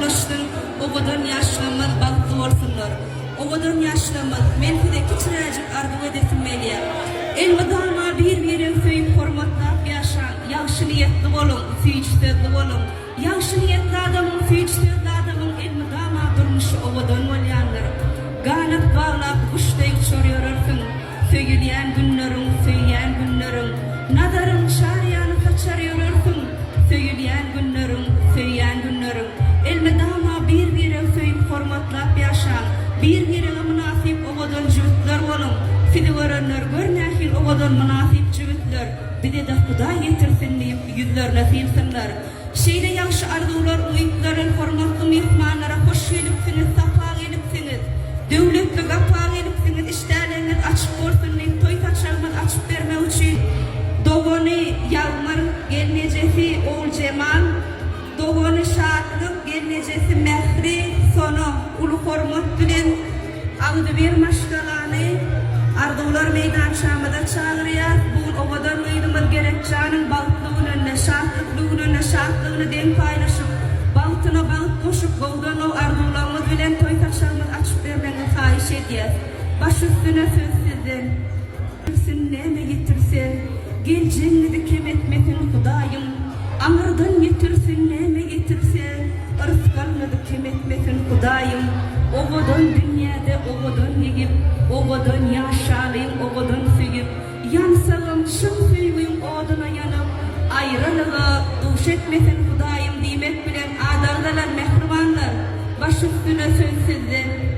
ulaşsyn, owadan ýaşlarymyz bagtly bolsunlar. Owadan ýaşlarymyz, men size kiçiräjik arzuw edesim gelýär. Elmydama bir-biregi söýüp hormatlap ýaşaň, ýagşy niýetli boluň, süýji sözli boluň. Ýagşy niýetli adamyň, süýji sözli adamyň elmydama durmuşy owadan bolýandyr. Ganat baglap guş deý uçar ýörersiň. Söýülýän günleriň, söýýän günleriň, Nazaryň çar ýana saçar ýörersiň. Söýülýän günleriň, söýýän günleriň, Elmydama bir-biregi söýüp hormatlap ýaşaň. Bir-birege mynasyp owadan jübütler boluň. Sizi görenler gör nähili owadan mynasyp jübütler, bize-de Hudaý ýetirsin diýip ýüzlerine sylsynlar. Şeýle ýagşy arzuwlar, umytlar bilen hormatly myhmanlara hoş gelipsiňiz, sapa gelipsiňiz. Döwletli gapa gelipsiňiz, işdäleriňiz açyk bolsun diýip toý saçagymyzy açyp bermek üçin dogany Ýagmyr, gelnejesi Oguljemal, dogany Şatlyk, gelnejesi Mähri, Sona uly hormat bilen Agzybir maşgalany Arzuwlar meýdançamyza çagyrýas. Bu gün owadan gyzymyz Gerekjanyň bagtly gününde, şatlykly gününde şatlygyny deň paýlaşyp, bagtyna bagt goşup, gowdan-gow arzuwlarymyz bilen toý saçagymyzy açyp bermegiňizi haýyş edýäs. Baş üstüne söz sizden. Bilsin näme ýetirse, geljegiňizi kem etmesin Hudaýym. Aňyrdan ýetirsin näme getirse, Yrsgalyňyzy kem etmesin Hudaýym. Owadan dünýäde owadan ýigit, Owadan ýaşalyň owadan söýüp. Ýansagam çyn söýgüň oduna ýanyp, Aýralyga duş etmesin Hudaýym diýmek bilen adagdalar mähribanlar, Baş üstüne söz sizden.